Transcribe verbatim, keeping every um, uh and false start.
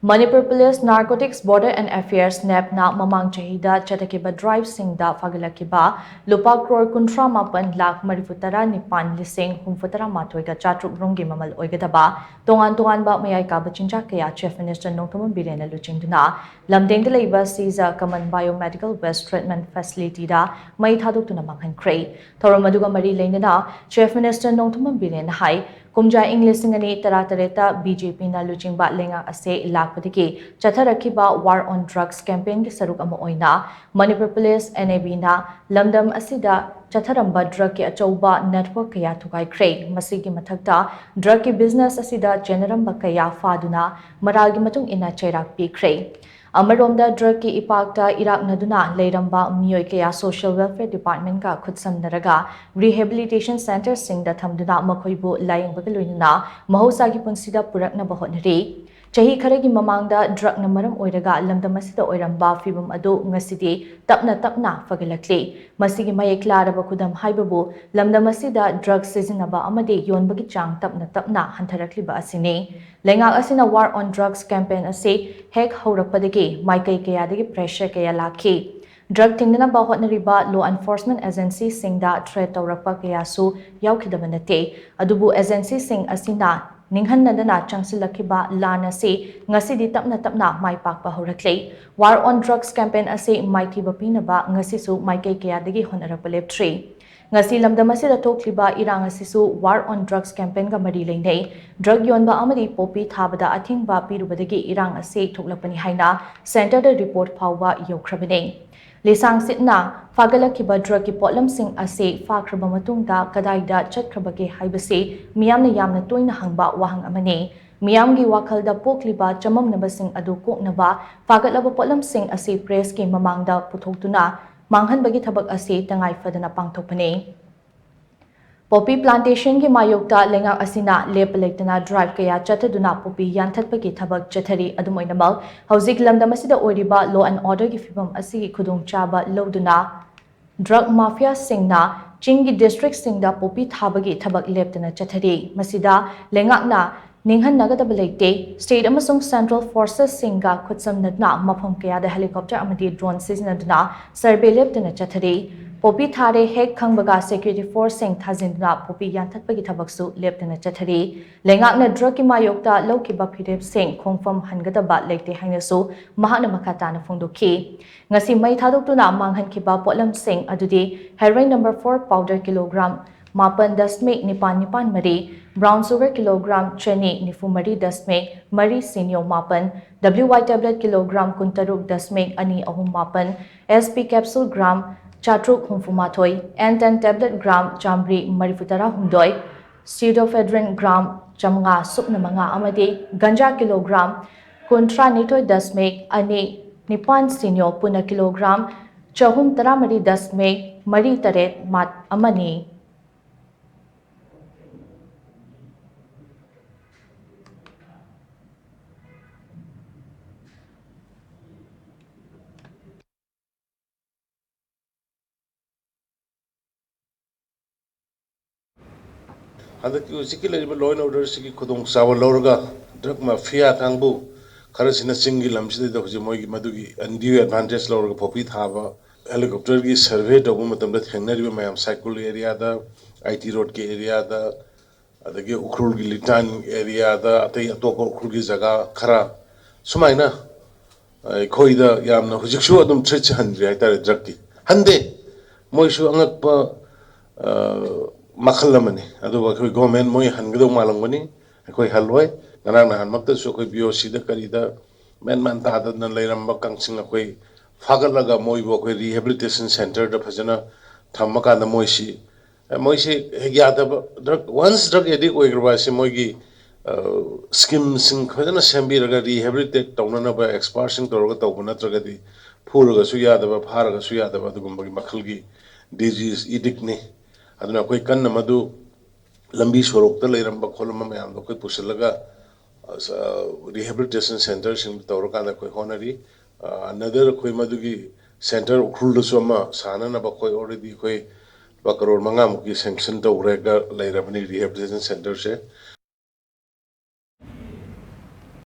Manipur Police Narcotics Border and Affairs, NAB ꯅ ꯃꯃꯥꯡ ꯆꯍꯤꯗ ꯆꯠꯊꯈꯤꯕ drive ꯁꯤꯡꯗ ꯐꯥꯒꯠꯂꯛꯈꯤꯕ ꯂꯨꯄꯥ ꯀ꯭ꯔꯣꯔ ꯀꯨꯟꯊ꯭ꯔꯥ ꯃꯥꯄꯟ ꯂꯥꯈ ꯃꯔꯤꯐꯨ ꯇꯔꯥ ꯅꯤꯄꯥꯟ ꯂꯤꯁꯤꯡ ꯍꯨꯝꯐꯨ ꯇꯔꯥ ꯃꯥꯊꯣꯏꯒ ꯆꯥꯇ꯭ꯔꯨꯛ ꯔꯣꯝꯒꯤ ꯃꯃꯜ ꯑꯣꯏꯒꯗꯕ ꯇꯣꯉꯥꯟ ꯇꯣꯉꯥꯟꯕ ꯃꯌꯥꯏ ꯀꯥꯕ ꯆꯤꯟꯖꯥꯛ ꯀꯌꯥ Chief Minister ꯅꯣꯡꯊꯣꯝꯕꯝ ꯕꯤꯔꯦꯟꯅ ꯂꯨꯆꯤꯡꯗꯨꯅ ꯂꯝꯗꯦꯡꯗ ꯂꯩꯕ ꯁꯤꯖ ꯀꯃꯟ Biomedical Waste Treatment Facility ꯗ ꯃꯩ ꯊꯥꯗꯣꯛꯇꯨꯅ ꯃꯥꯡꯍꯟꯈ꯭ꯔꯦ꯫ ꯊꯧꯔꯝ ꯑꯗꯨꯒ ꯃꯔꯤ ꯂꯩꯅꯅ Chief Minister ꯅꯣꯡꯊꯣꯝꯕꯝ ꯕꯤꯔꯦꯟꯅ ꯍꯥꯏ, ꯀꯨꯝꯖꯥ ꯏꯪ ꯂꯤꯁꯤꯡ ꯑꯅꯤ ꯇꯔꯥꯇꯔꯦꯠꯇ BJP ꯅ ꯂꯨꯆꯤꯡꯕ ꯂꯩꯉꯥꯛ ꯑꯁꯤ ꯂꯥꯛꯄꯗꯒꯤ ꯆꯠꯊꯔꯛꯈꯤꯕ War on Drugs campaign ꯒꯤ ꯁꯔꯨꯛ ꯑꯃ ꯑꯣꯏꯅ ꯃꯅꯤꯄꯨꯔ Police, NAB ꯅ ꯂꯝꯗꯝ ꯑꯁꯤꯗ ꯆꯠꯊꯔꯝꯕ drug ꯀꯤ ꯑꯆꯧꯕ network ꯀꯌꯥ ꯊꯨꯒꯥꯏꯈ꯭ꯔꯦ꯫ ꯃꯁꯤꯒꯤ ꯃꯊꯛꯇ drug ꯀꯤ business ꯑꯁꯤꯗ ꯆꯦꯟꯅꯔꯝꯕ ꯀꯌꯥ ꯐꯥꯗꯨꯅ ꯃꯔꯥꯜꯒꯤ ꯃꯇꯨꯡ ꯏꯟꯅ ꯆꯩꯔꯥꯛ ꯄꯤꯈ꯭ꯔꯦ꯫ ꯑꯃꯔꯣꯝꯗ drug ꯀꯤ ꯏꯄꯥꯛꯇ ꯏꯔꯥꯛꯅꯗꯨꯅ ꯂꯩꯔꯝꯕ ꯃꯤꯑꯣꯏ ꯀꯌꯥ Social Welfare Department ꯀ ꯈꯨꯠꯁꯝꯅꯔꯒ rehabilitation centre ꯁꯤꯡꯗ ꯊꯝꯗꯨꯅ ꯃꯈꯣꯏꯕꯨ ꯂꯥꯌꯦꯡꯕꯒ ꯂꯣꯏꯅꯅ ꯃꯍꯧꯁꯥꯒꯤ ꯄꯨꯟꯁꯤꯗ ꯄꯨꯔꯛꯅꯕ ꯍꯣꯠꯅꯔꯤ꯫ ꯆꯍꯤ ꯈꯔꯒꯤ ꯃꯃꯥꯡꯗ drug ꯅ ꯃꯔꯝ ꯑꯣꯏꯔꯒ ꯂꯝꯗꯝ ꯑꯁꯤꯗ ꯑꯣꯏꯔꯝꯕ ꯐꯤꯕꯝ ꯑꯗꯨ ꯉꯁꯤꯗꯤ ꯇꯞꯅ ꯇꯞꯅ ꯐꯒꯠꯂꯛꯂꯤ꯫ ꯃꯁꯤꯒꯤ ꯃꯌꯦꯛ ꯂꯥꯔꯕ ꯈꯨꯗꯝ ꯍꯥꯏꯕꯕꯨ ꯂꯝꯗꯝ ꯑꯁꯤꯗ drug ꯁꯤꯖꯤꯟꯅꯕ ꯑꯃꯗꯤ ꯌꯣꯟꯕꯒꯤ ꯆꯥꯡ ꯇꯞꯅ ꯇꯞꯅ ꯍꯟꯊꯔꯛꯂꯤꯕ ꯑꯁꯤꯅꯤ꯫ ꯂꯩꯉꯥꯛ ꯑꯁꯤꯅ War on Drugs campaign ꯑꯁꯤ ꯍꯦꯛ ꯍꯧꯔꯛꯄꯗꯒꯤ ꯃꯥꯏꯀꯩ ꯀꯌꯥꯗꯒꯤ pressure ꯀꯌꯥ ꯂꯥꯛꯈꯤ꯫ Drug ꯊꯤꯡꯅꯅꯕ ꯍꯣꯠꯅꯔꯤꯕ law enforcement agency ꯁꯤꯡꯗ threat ꯇꯧꯔꯛꯄ ꯀꯌꯥꯁꯨ ꯌꯥꯎꯈꯤꯗꯕ ꯅꯠꯇꯦ꯫ ꯑꯗꯨꯕꯨ agency ꯁꯤꯡ ꯑꯁꯤꯅ ꯅꯤꯡꯍꯟꯅꯗꯅ ꯆꯪꯁꯤꯜꯂꯛꯈꯤꯕ ꯂꯥꯟ ꯑꯁꯤ ꯉꯁꯤꯗꯤ ꯇꯞꯅ ꯇꯞꯅ ꯃꯥꯏ ꯄꯥꯛꯄ ꯍꯧꯔꯛꯂꯦ꯫ War on Drugs campaign ꯑꯁꯤ ꯃꯥꯏꯊꯤꯕ ꯄꯤꯅꯕ ꯉꯁꯤꯁꯨ ꯃꯥꯏꯀꯩ ꯀꯌꯥꯗꯒꯤ ꯍꯣꯠꯅꯔꯛꯄ ꯂꯦꯞꯇ꯭ꯔꯤ꯫ ꯉꯁꯤ ꯂꯝꯗꯝ ꯑꯁꯤꯗ ꯊꯣꯛꯂꯤꯕ ꯏꯔꯥꯡ ꯑꯁꯤꯁꯨ War on Drugs campaign ꯒ ꯃꯔꯤ ꯂꯩꯅꯩ꯫ Drug ꯌꯣꯟꯕ ꯑꯃꯗꯤ poppy ꯊꯥꯕꯗ ꯑꯊꯤꯡꯕ ꯄꯤꯔꯨꯕꯗꯒꯤ ꯏꯔꯥꯡ ꯑꯁꯤ ꯊꯣꯛꯂꯛꯄꯅꯤ ꯍꯥꯏꯅ centre ꯗ report ꯐꯥꯎꯕ ꯌꯧꯈ꯭ꯔꯕꯅꯤ꯫ ꯂꯤꯁꯥꯡꯁꯤꯠꯅ ꯐꯥꯒꯠꯂꯛꯈꯤꯕ drug ꯀꯤ ꯄꯣꯠꯂꯝꯁꯤꯡ ꯑꯁꯤ ꯐꯥꯈ꯭ꯔꯕ ꯃꯇꯨꯡꯗ ꯀꯗꯥꯏꯗ ꯆꯠꯈ꯭ꯔꯕꯒꯦ ꯍꯥꯏꯕꯁꯤ ꯃꯤꯌꯥꯝꯅ ꯌꯥꯝꯅ ꯇꯣꯏꯅ ꯍꯪꯕ ꯋꯥꯍꯪ ꯑꯃꯅꯤ꯫ ꯃꯤꯌꯥꯝꯒꯤ ꯋꯥꯈꯜꯗ ꯄꯣꯛꯂꯤꯕ ꯆꯃꯝꯅꯕꯁꯤꯡ ꯑꯗꯨ ꯀꯣꯛꯅꯕ ꯐꯥꯒꯠꯂꯕ ꯄꯣꯠꯂꯝꯁꯤꯡ ꯑꯁꯤ press ꯀꯤ ꯃꯃꯥꯡꯗ ꯄꯨꯊꯣꯛꯇꯨꯅ ꯃꯥꯡꯍꯟꯕꯒꯤ ꯊꯕꯛ ꯑꯁꯤ ꯇꯉꯥꯏ ꯐꯗꯅ ꯄꯥꯡꯊꯣꯛꯄꯅꯤ꯫ Poppy plantation ꯒꯤ ꯃꯥꯌꯣꯛꯇ ꯂꯩꯉꯥꯛ ꯑꯁꯤꯅ ꯂꯦꯞꯄ ꯂꯩꯇꯅ drive ꯀꯌꯥ ꯆꯠꯊꯗꯨꯅ poppy ꯌꯥꯟꯊꯠꯄꯒꯤ ꯊꯕꯛ ꯆꯠꯊꯔꯤ꯫ ꯑꯗꯨꯝ ꯑꯣꯏꯅꯃꯛ, ꯍꯧꯖꯤꯛ ꯂꯝꯗꯝ ꯑꯁꯤꯗ ꯑꯣꯏꯔꯤꯕ law and order ꯒꯤ ꯐꯤꯕꯝ ꯑꯁꯤꯒꯤ ꯈꯨꯗꯣꯡꯆꯥꯕ ꯂꯧꯗꯨꯅ drug mafia ꯁꯤꯡꯅ ꯆꯤꯡꯒꯤ district ꯁꯤꯡꯗ poppy ꯊꯥꯕꯒꯤ ꯊꯕꯛ ꯂꯦꯞꯇꯅ ꯆꯠꯊꯔꯤ꯫ ꯃꯁꯤꯗ ꯂꯩꯉꯥꯛꯅ ꯅꯤꯡꯍꯟꯅꯒꯗꯕ ꯂꯩꯇꯦ꯫ State ꯑꯃꯁꯨꯡ Central Forcesꯁꯤꯡꯒ ꯈꯨꯠꯁꯝꯅꯗꯨꯅ ꯃꯐꯝ ꯀꯌꯥꯗ helicopter ꯑꯃꯗꯤ drone ꯁꯤꯖꯤꯟꯅꯗꯨꯅ survey ꯂꯦꯞꯇꯅ ꯆꯠꯊꯔꯤ꯫ ꯄꯣꯄꯤ ꯊꯥꯔꯦ ꯍꯦꯛ ꯈꯪꯕꯒ security forceꯁꯤꯡ ꯊꯥꯖꯤꯟꯗꯨꯅ ꯄꯣꯄꯤ ꯌꯥꯟꯊꯠꯄꯒꯤ ꯊꯕꯛꯁꯨ ꯂꯦꯞꯇꯅ ꯆꯠꯊꯔꯤ꯫ ꯂꯩꯉꯥꯛꯅ drugꯀꯤ ꯃꯥꯌꯣꯛꯇ ꯂꯧꯈꯤꯕ ꯐꯤꯔꯦꯞꯁꯤꯡ ꯈꯣꯡꯐꯝ ꯍꯟꯒꯗꯕ ꯂꯩꯇꯦ ꯍꯥꯏꯅꯁꯨ ꯃꯍꯥꯛꯅ ꯃꯈꯥ ꯇꯥꯅ ꯐꯣꯡꯗꯣꯛꯈꯤ꯫ ꯉꯁꯤ ꯃꯩ ꯊꯥꯗꯣꯛꯇꯨꯅ ꯃꯥꯡꯍꯟꯈꯤꯕ ꯄꯣꯠꯂꯝꯁꯤꯡ ꯑꯗꯨꯗꯤ heroin number four powder kilogram ꯃꯥꯄꯟ ꯗꯁꯃꯤꯛ ꯅꯤꯄꯥꯟ ꯅꯤꯄꯥꯟ ꯃꯔꯤ, brown sugar kilogram ꯆꯅꯤ ꯅꯤꯐꯨ ꯃꯔꯤ ꯗꯁꯃꯤꯛ ꯃꯔꯤ ꯁꯤꯅꯣ ꯃꯥꯄꯟ, W Y tablet kilogram ꯀꯨꯟꯇꯔꯨꯛ ꯗꯁꯃꯤꯛ ꯑꯅꯤ ꯑꯍꯨꯝ ꯃꯥꯄꯟ, S P capsule gram ꯆꯥꯇ꯭ꯔꯨꯛ ꯍꯨꯝꯐꯨ ꯃꯥꯊꯣꯏ, N ten tablet gram ꯆꯥꯃꯔꯤ ꯃꯔꯤꯐꯨ ꯇꯔꯥ ꯍꯨꯝꯗꯣꯏ, pseudoephedrine gram ꯆꯥꯃꯉꯥ ꯁꯨꯞꯅ ꯃꯉꯥ ꯑꯃꯗꯤ ꯒꯟꯖꯥ kilogram ꯀꯨꯟꯊ꯭ꯔꯥ ꯅꯤꯊꯣꯏ ꯗꯁꯃꯤꯛ ꯑꯅꯤ ꯅꯤꯄꯥꯟ ꯁꯤꯅꯣ ꯄꯨꯟꯅ kilogram ꯆꯍꯨꯝ ꯇꯔꯥꯃꯔꯤ ꯗꯁꯃꯤꯛ ꯃꯔꯤ ꯇꯔꯦꯠ ꯃꯥꯠ ꯑꯃꯅꯤ꯫ ꯍꯟꯗꯛꯀꯤ ꯍꯧꯖꯤꯛꯀꯤ ꯂꯩꯔꯤꯕ law and orderꯁꯤꯒꯤ ꯈꯨꯗꯣꯡꯆꯥꯕ ꯂꯧꯔꯒ drug mafia ꯀꯥꯡꯕꯨ ꯈꯔꯁꯤꯅ ꯆꯤꯡꯒꯤ ꯂꯝꯁꯤꯗꯩꯗ ꯍꯧꯖꯤꯛ ꯃꯣꯏꯒꯤ ꯃꯗꯨꯒꯤ undue advantage ꯂꯧꯔꯒ poppy ꯊꯥꯕ, helicopterꯒꯤ survey ꯇꯧꯕ ꯃꯇꯝꯗ ꯊꯦꯡꯅꯔꯤꯕ ꯃꯌꯥꯝ ꯁꯥꯏꯀꯨꯜ areaꯗ, I T roadꯀꯤ areaꯗ, ꯑꯗꯒꯤ ꯎꯈ꯭ꯔꯨꯜꯒꯤ ꯂꯤꯇꯥꯟ areaꯗ, ꯑꯇꯩ ꯑꯇꯣꯞꯄ ꯎꯈ꯭ꯔꯨꯜꯒꯤ ꯖꯒꯥ ꯈꯔ ꯁꯨꯃꯥꯏꯅ ꯑꯩꯈꯣꯏꯗ ꯌꯥꯝꯅ ꯍꯧꯖꯤꯛꯁꯨ ꯑꯗꯨꯝ threatꯁꯦ ꯍꯟꯗ꯭ꯔꯤ ꯍꯥꯏꯇꯥꯔꯦ drugꯀꯤ꯫ ꯍꯟꯗꯦ꯫ ꯃꯣꯏꯁꯨ ꯑꯉꯛꯄ, ꯑ, ꯃꯈꯜ ꯑꯃꯅꯤ꯫ ꯑꯗꯨꯕꯨ ꯑꯩꯈꯣꯏ government ꯃꯣꯏ ꯍꯟꯒꯗꯧ ꯃꯥꯜꯂꯝꯒꯅꯤ꯫ ꯑꯩꯈꯣꯏ ꯍꯜꯂꯣꯏ꯫ ꯉꯔꯥꯡ ꯅꯍꯥꯟꯃꯛꯇꯁꯨ ꯑꯩꯈꯣꯏ B O Cꯗ ꯀꯔꯤꯗ ꯃꯦꯟ ꯃꯥꯟ ꯇꯥꯗꯅ ꯂꯩꯔꯝꯕ ꯀꯥꯡꯁꯤꯡ ꯑꯩꯈꯣꯏ ꯐꯥꯒꯠꯂꯒ ꯃꯣꯏꯕꯨ ꯑꯩꯈꯣꯏ rehabilitation centreꯗ ꯐꯖꯅ ꯊꯝꯃꯀꯥꯟꯗ ꯃꯣꯏꯁꯤ, ꯃꯣꯏꯁꯤ ꯍꯦꯛ ꯌꯥꯗꯕ drug, once drug addict ꯑꯣꯏꯈ꯭ꯔꯕ ꯍꯥꯏꯁꯦ ꯃꯣꯏꯒꯤ, ꯑ, schemeꯁꯤꯡ ꯐꯖꯅ ꯁꯦꯝꯕꯤꯔꯒ rehabilitate ꯇꯧꯅꯅꯕ expertꯁꯤꯡ ꯇꯧꯔꯒ ꯇꯧꯕ ꯅꯠꯇ꯭ꯔꯒꯗꯤ ꯐꯨꯔꯒꯁꯨ ꯌꯥꯗꯕ, ꯐꯥꯔꯒꯁꯨ ꯌꯥꯗꯕ ꯑꯗꯨꯒꯨꯝꯕꯒꯤ ꯃꯈꯜꯒꯤ disease addictꯅꯤ꯫ ꯑꯗꯨꯅ ꯑꯩꯈꯣꯏ ꯀꯟꯅ ꯃꯗꯨ ꯂꯝꯕꯤ ꯁꯣꯔꯣꯛꯇ ꯂꯩꯔꯝꯕ ꯈꯣꯠꯂꯝꯕ ꯃꯌꯥꯝꯗꯣ ꯑꯩꯈꯣꯏ ꯄꯨꯁꯤꯜꯂꯒ, ꯑ, rehabilitation centreꯁꯤꯡ ꯇꯧꯔꯀꯥꯟꯗ ꯑꯩꯈꯣꯏ ꯍꯣꯠꯅꯔꯤ꯫ ꯑ, another ꯑꯩꯈꯣꯏ ꯃꯗꯨꯒꯤ centre ꯎꯈ꯭ꯔꯨꯜꯗꯁꯨ ꯑꯃ ꯁꯥꯅꯅꯕ ꯑꯩꯈꯣꯏ already ꯑꯩꯈꯣꯏ ꯂꯨꯄꯥ ꯀꯔꯣꯔ ꯃꯉꯥꯃꯨꯛꯀꯤ sanction ꯇꯧꯔꯒ ꯂꯩꯔꯕꯅꯤ rehabilitation centreꯁꯦ꯫